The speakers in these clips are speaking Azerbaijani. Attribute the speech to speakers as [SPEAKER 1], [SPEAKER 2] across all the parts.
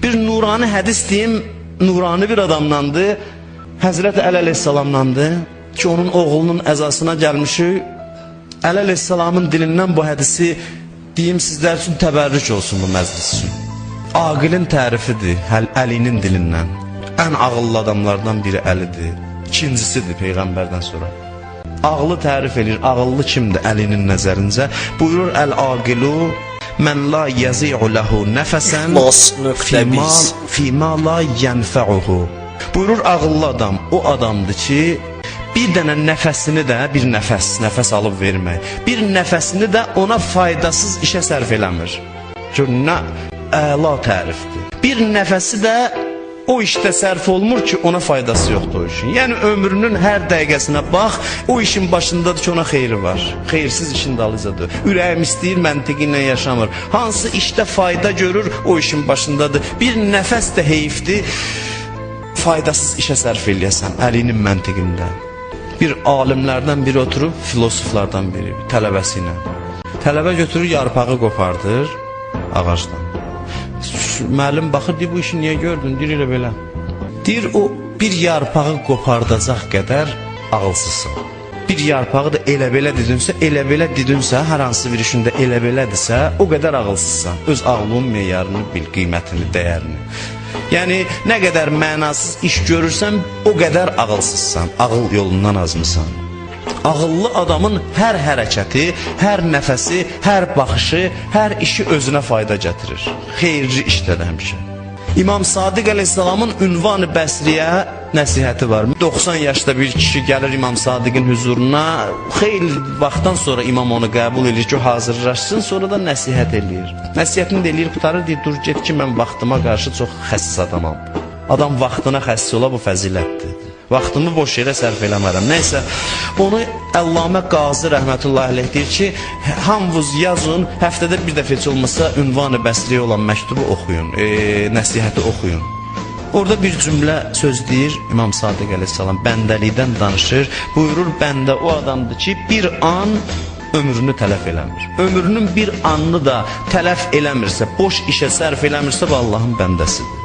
[SPEAKER 1] Bir nurani hədis deyim, nurani bir adamdandır. Həzrəti Əli əleyhissalamdandır ki, onun oğlunun əzasına gəlmişik. Əli əleyhissalamın dilindən bu hədisi deyim sizlər üçün, təbərrük olsun bu məclis üçün. Aqilin tərifidir Əlinin dilindən. Ən ağıllı adamlardan biri Əlidir. İkincisidir Peyğəmbərdən sonra. Ağlı tərif edir. Ağıllı kimdir Əlinin nəzərincə? Buyurur əl-aqilu mən la yazi'u ləhu nəfəsən
[SPEAKER 2] İxlas.biz
[SPEAKER 1] fima la yənfəuhu. Buyurur ağıllı adam o adamdır ki, bir dənə nəfəsini də, bir nəfəs, nəfəs alıb vermək, bir nəfəsini də ona faydasız işə sərf eləmir. Gör nə əla tərifdir. Bir nəfəsi də o işdə sərf olmur ki, ona faydası yoxdur o işin. Yəni ömrünün hər dəqiqəsinə bax, o işin başındadır ki, ona xeyri var. Xeyirsiz işin dalıcadır. Ürəyim istəyir, məntiqi ilə yaşamır. Hansı işdə fayda görür, o işin başındadır. Bir nəfəs də heyfdir, faydasız işə sərf eləyəsən, Əlinin məntiqində. Bir alimlərdən biri oturub, filosoflardan biri, tələbəsi ilə. Tələbə götürür, yarpağı qopardır ağacdan. Müəllim baxır, deyir, bu işi niyə gördün? Deyir, elə belə. Deyir, o bir yarpağı qopardacaq qədər ağılsızsan. Bir yarpağı da elə belə didinsə, elə belə didinsə, hər hansı bir işində elə belədirsə, o qədər ağılsızsan. Öz ağlının meyarını bil, qiymətini, dəyərini. Yəni, nə qədər mənasız iş görürsən, o qədər ağılsızsan, ağıl yolundan azmısan. Ağıllı adamın hər hərəkəti, hər nəfəsi, hər baxışı, hər işi özünə fayda gətirir. Xeyirli işdə də həmişə. İmam Sadiq əleyhissalamın Ünvan-ı Bəsriyə nəsihəti var. 90 yaşda bir kişi gəlir İmam Sadiqin hüzuruna. Xeyli vaxtdan sonra imam onu qəbul edir ki, hazırlaşsın, sonra da nəsihət eləyir. Nəsihətini də eləyir, qurtarır, deyir, dur get ki, mən vaxtıma qarşı çox xəsis adamam. Adam vaxtına xəsis ola, bu fəzilətdir. Vaxtımı boş yerə sərf eləmərəm. Nəysə, onu Əllamə Qazı rəhmətullahi əleyh deyir ki, hamınız yazın, həftədə bir dəfə heç olmasa Ünvan-ı Bəsriyə olan məktubu oxuyun, nəsihəti oxuyun. Orada bir cümlə söz deyir İmam Sadiq əleyhissalam, bəndəlikdən danışır. Buyurur, bəndə o adamdır ki, bir an ömrünü tələf eləmir. Ömrünün bir anını da tələf eləmirsə, boş işə sərf eləmirsə, bu Allahın bəndəsidir.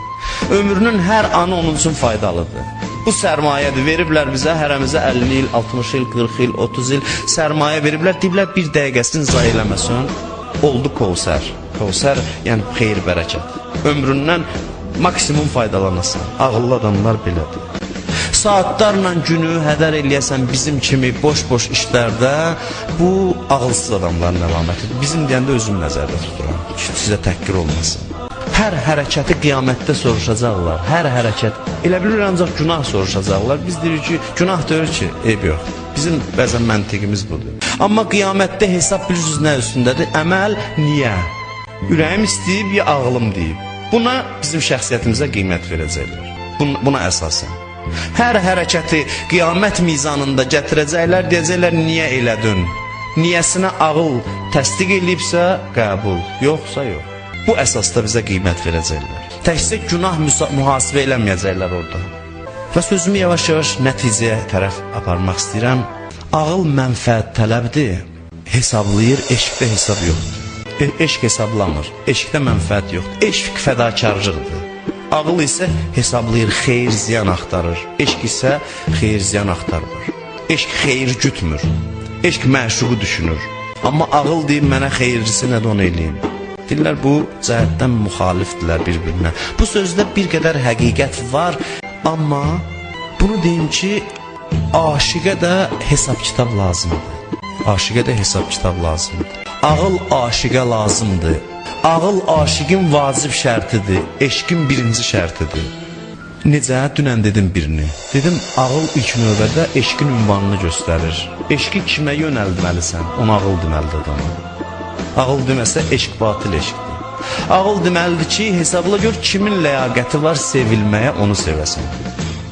[SPEAKER 1] Ömrünün hər anı onun üçün faydalıdır. Bu sərmayədir, veriblər bizə, hərəmizə 50 il, 60 il, 40 il, 30 il sərmayə veriblər, deyiblər bir dəqiqəsini zayi eləməsin, oldu Kovsər. Kovsər, yəni xeyir, bərəkət. Ömründən maksimum faydalanasan. Ağıllı adamlar belədir. Saatlarla günü hədər eləyəsən bizim kimi boş-boş işlərdə, bu ağılsız adamların əlamətidir. Bizim deyəndə özüm nəzərdə tuturam ki, sizə təhqir olmasın. Hər hərəkəti qiyamətdə soruşacaqlar. Hər hərəkət. Elə bilir ancaq günah soruşacaqlar. Biz deyirik ki, günah deyir ki, eyb yox. Bizim bəzən məntiqimiz budur. Amma qiyamətdə hesab bilirsiniz nə üstündədir? Əməl niyə? Ürəyim istəyib ya ağlım deyib. Buna bizim şəxsiyyətimizə qiymət verəcəklər. Buna əsasən. Hər hərəkəti qiyamət mizanında gətirəcəklər, deyəcəklər niyə elədin? Niyəsinə ağıl təsdiq eləyibsə qəbul, yoxsa yox. Bu əsasda bizə qiymət verəcəklər. Təkcə günah mühasibə eləməyəcəklər orada. Və sözümü yavaş-yavaş nəticəyə tərəf aparmaq istəyirəm. Ağıl mənfəət tələbdir, hesablayır, eşqdə hesab yoxdur. Eşq hesablamır, eşqdə mənfəət yoxdur. Eşq fədakarlıqdır. Ağıl isə hesablayır, xeyir ziyan axtarır. Eşq isə xeyir ziyan axtarmır. Eşq xeyir gütmür. Eşq məşuqu düşünür. Amma ağıl deyir, mənə xeyirlisi nədir onu eləyim. Deyirlər, bu cəhətdən müxalifdirlər bir-birinə. Bu sözdə bir qədər həqiqət var, amma bunu deyim ki, aşiqə də hesab-kitab lazımdır. Aşiqə də hesab-kitab lazımdır. Ağıl aşiqə lazımdır. Ağıl aşiqin vacib şərtidir, eşqin birinci şərtidir. Necə? Dünən dedim birini. Dedim, ağıl ilk növbədə eşqin ünvanını göstərir. Eşqi kimə yönəldməlisən, ona ağıl deməlidir adama. Ağıl deməsə eşq batil eşqdir. Ağıl deməlidir ki, hesabla gör kimin ləyaqəti var sevilməyə, onu sevəsən.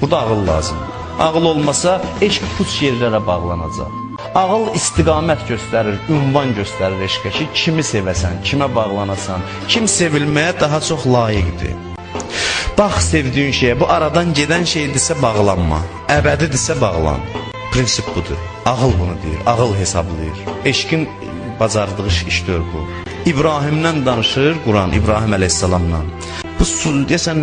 [SPEAKER 1] Burada ağıl lazımdır. Ağıl olmasa eşq puç yerlərə bağlanacaq. Ağıl istiqamət göstərir, ünvan göstərir eşqə ki, kimi sevəsən, kimə bağlanasan, kim sevilməyə daha çox layiqdir. Bax sevdiyin şeyə, bu aradan gedən şeydirsə bağlanma, əbədidirsə bağlan. Prinsip budur. Ağıl bunu deyir, ağıl hesablayır. Eşqin bacardığı iş deyil bu. İbrahimdən danışır Quran, İbrahim əleyhissalamdan. Bu deyəsən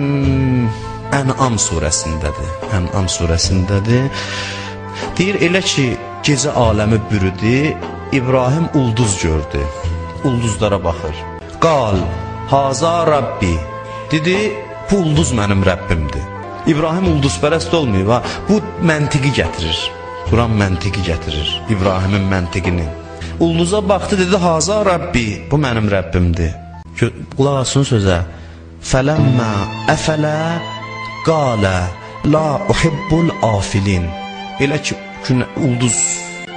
[SPEAKER 1] Ən'am surəsindədir. Ən'am surəsindədir. Deyir elə ki gecə aləmi bürüdü, İbrahim ulduz gördü. Ulduzlara baxır. Qal, haza Rabbi. Dedi, bu ulduz mənim Rəbbimdir. İbrahim ulduzpərəst olmayıb ha. Bu məntiqi gətirir. Quran məntiqi gətirir. İbrahimin məntiqini. Ulduza baxdı, dedi, haza Rabbi. Bu mənim Rəbbimdir. Qulaq asın sözə. Fələmmə əfələ qalə la uhibbul afilin. Elə ki gün ulduz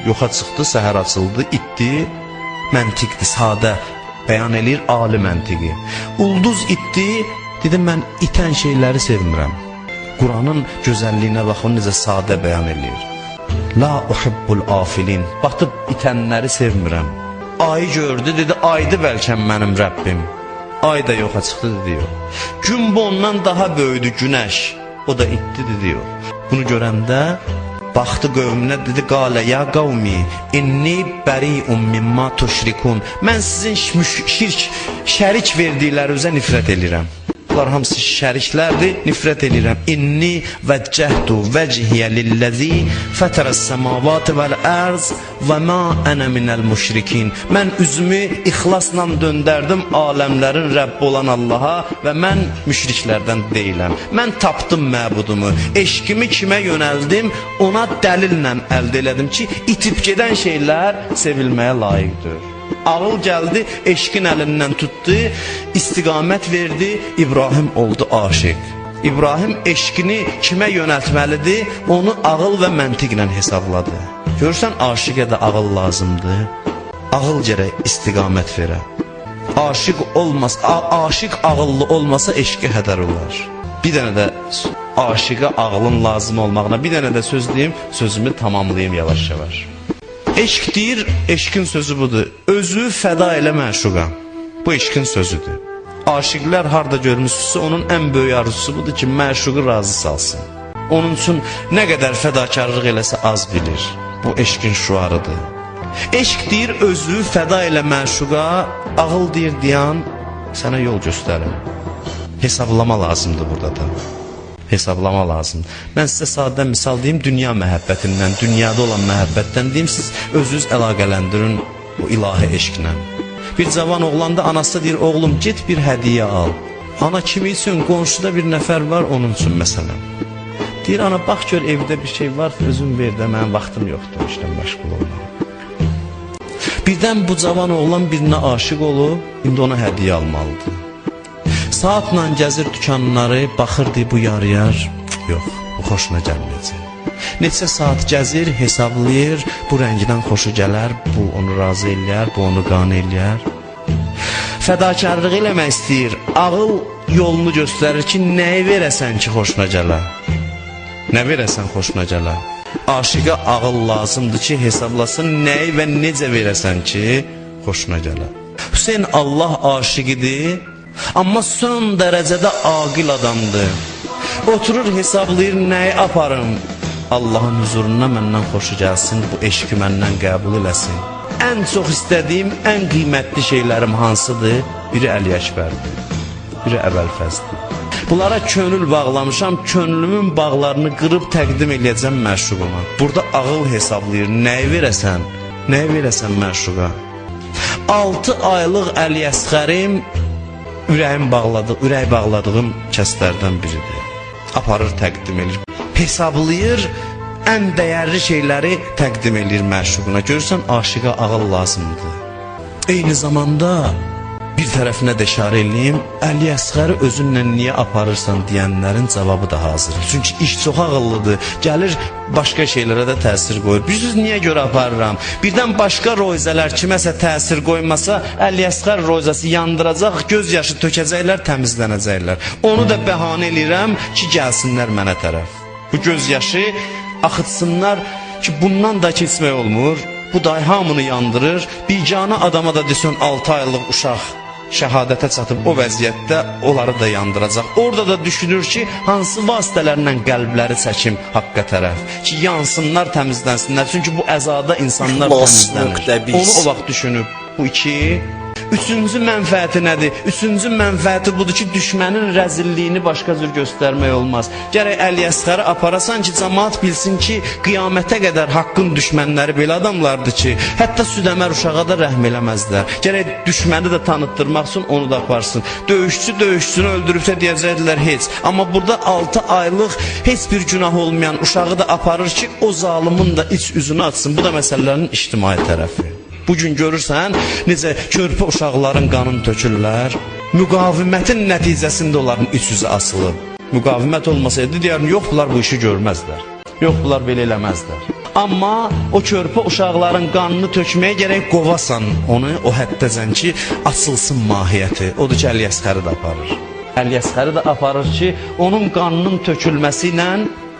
[SPEAKER 1] yoxa çıxdı, səhər açıldı, itdi. Məntiqdir, sadə bəyan eləyir ali məntiqi. Ulduz itdi, dedi mən itən şeyləri sevmirəm. Quranın gözəlliyinə baxın necə sadə bəyan eləyir. La uhibbul afilin. Batıb itənləri sevmirəm. Ayı gördü, dedi aydı bəlkə mənim Rəbbim. Ay da yoxa çıxdı, dedi yox. Gün bu ondan daha böyüdü, günəş. O da itdi, dedi yox. Bunu görəndə baxdı qövminə, dedi qalə ya qavmi inni bəri'un mimma tuşrikun. Mən sizin şirk, şərik verdiklərinizə nifrət eləyirəm. Bunlar hamısı şəriklərdir, nifrət eləyirəm. İnni vəccəhtu vəchiyə lilləzi fətərəs səmavati vəl-ərz və ma ənə minəl müşrikin. Mən üzümü ixlasla döndərdim aləmlərin Rəbbi olan Allaha və mən müşriklərdən deyiləm. Mən tapdım məbudumu, eşqimi kimə yönəldim, ona dəlillə əldə elədim ki, itib gedən şeylər sevilməyə layiqdir. Ağıl gəldi, eşqin əlindən tutdu, istiqamət verdi, İbrahim oldu aşiq. İbrahim eşqini kimə yönəltməlidir, onu ağıl və məntiqlə hesabladı. Görürsən, aşiqə də ağıl lazımdır. Ağıl gərək istiqamət verə. Aşiq olmasa, aşiq ağıllı olmasa eşqi hədər olar. Bir dənə də aşiqə ağılın lazım olmağına bir dənə də söz deyim, sözümü tamamlayayım yavaş-yavaş. Eşq deyir, eşqin sözü budur. Özü fəda elə məşuqa. Bu eşqin sözüdür. Aşiqlər harda görmüşsünüzsə, onun ən böyük arzusu budur ki, məşuqu razı salsın. Onun üçün nə qədər fədakarlıq eləsə az bilir. Bu eşqin şüarıdır. Eşq deyir, özü fəda elə məşuqa, ağıl deyir, dayan, sənə yol göstərim. Hesablama lazımdır burada da. Hesablama lazımdır. Mən sizə sadə misal deyim, dünya məhəbbətindən, dünyada olan məhəbbətdən deyim, siz özünüz əlaqələndirin o ilahi eşqlə. Bir cavan oğlanda anası deyir, oğlum get bir hədiyyə al. Ana kimi üçün? Qonşuda bir nəfər var, onun üçün məsələn. Deyir, ana bax gör evdə bir şey var, özün ver də, mənim vaxtım yoxdur işlə məşğul olmağa. Birdən bu cavan oğlan birinə aşiq olub, indi ona hədiyyə almalıdır. Saatla gəzir dükanları, baxır deyir, bu yarıyar, yox, bu xoşuna gəlməyəcək. Neçə saat gəzir, hesablayır, bu rəngdən xoşu gələr, bu onu razı eləyər, bu onu qane eləyər. Fədakarlıq eləmək istəyir, ağıl yolunu göstərir ki, nəyi verəsən ki, xoşuna gələ? Nə verəsən xoşuna gələ? Aşiqə ağıl lazımdır ki, hesablasın nəyi və necə verəsən ki, xoşuna gələ. Hüseyn Allah aşiqidir, amma son dərəcədə aqil adamdır. Oturur hesablayır nəyi aparım Allahın huzuruna, məndən xoşu gəlsin, bu eşqi məndən qəbul eləsin. Ən çox istədiyim, ən qiymətli şeylərim hansıdır? Biri Əli Əkbərdir, biri Əbəlfəzdir. Bunlara könül bağlamışam, könlümün bağlarını qırıb təqdim eləyəcəm məşuquma. Burada ağıl hesablayır, nəyi verəsən, nəyi verəsən məşuqa? 6 aylıq Əli Əsxərim ürəyim bağladı, ürək bağladığım kəslərdən biridir. Aparır, təqdim eləyir. Hesablayır, ən dəyərli şeyləri təqdim eləyir məşuquna. Görürsən, aşiqə ağıl lazımdır. Eyni zamanda bir tərəfinə də işarə eləyim, Əli Əsxəri özünlə niyə aparırsan deyənlərin cavabı da hazırdır. Çünki iş çox ağıllıdır. Gəlir başqa şeylərə də təsir qoyur. Bilirsiniz niyə görə aparıram? Birdən başqa roizələr kiməsə təsir qoymasa, Əli Əsxər roizəsi yandıracaq, göz yaşı tökəcəklər, təmizlənəcəklər. Onu da bəhanə eləyirəm ki, gəlsinlər mənə tərəf. Bu göz yaşı axıtsınlar ki, bundan da keçmək olmur. Bu day hamını yandırır. Biganə adama da desən 6 aylıq uşaq şəhadətə çatıb o vəziyyətdə onları da yandıracaq. Orada da düşünür ki, hansı vasitələrlə qəlbləri çəkim haqqa tərəf ki, yansınlar, təmizlənsinlər. Çünki bu əzada insanlar təmizlənir. Onu o vaxt düşünüb. Bu iki. Üçüncü mənfəəti nədir? Üçüncü mənfəəti budur ki, düşmənin rəzilliyini başqa cür göstərmək olmaz. Gərək Əli Əsxəri aparasan ki, cəmaat bilsin ki, qiyamətə qədər haqqın düşmənləri belə adamlardır ki, hətta südəmər uşağa da rəhm eləməzlər. Gərək düşməni də tanıtdırmaq üçün onu da aparsın. Döyüşçü döyüşçünü öldürübsə deyəcəkdilər heç. Amma burada 6 aylıq heç bir günah olmayan uşağı da aparır ki, o zalımın da iç üzünü açsın. Bu da məsələnin ictimai tərəfi. Bugün görürsən necə körpə uşaqların qanını tökürlər. Müqavimətin nəticəsində onların iç üzü açılıb. Müqavimət olmasaydı deyərdim, yox bunlar bu işi görməzlər. Yox bunlar belə eləməzlər. Amma o körpə uşaqların qanını tökməyə gərək qovasan onu o həddəcən ki, açılsın mahiyyəti. Odur ki, Əli Əsxəri də aparır. Əli Əsxəri də aparır ki, onun qanının tökülməsi ilə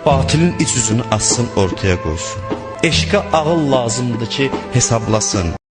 [SPEAKER 1] batilin iç üzünü açsın, ortaya qoysun. Eşqə ağıl lazımdır ki, hesablasın.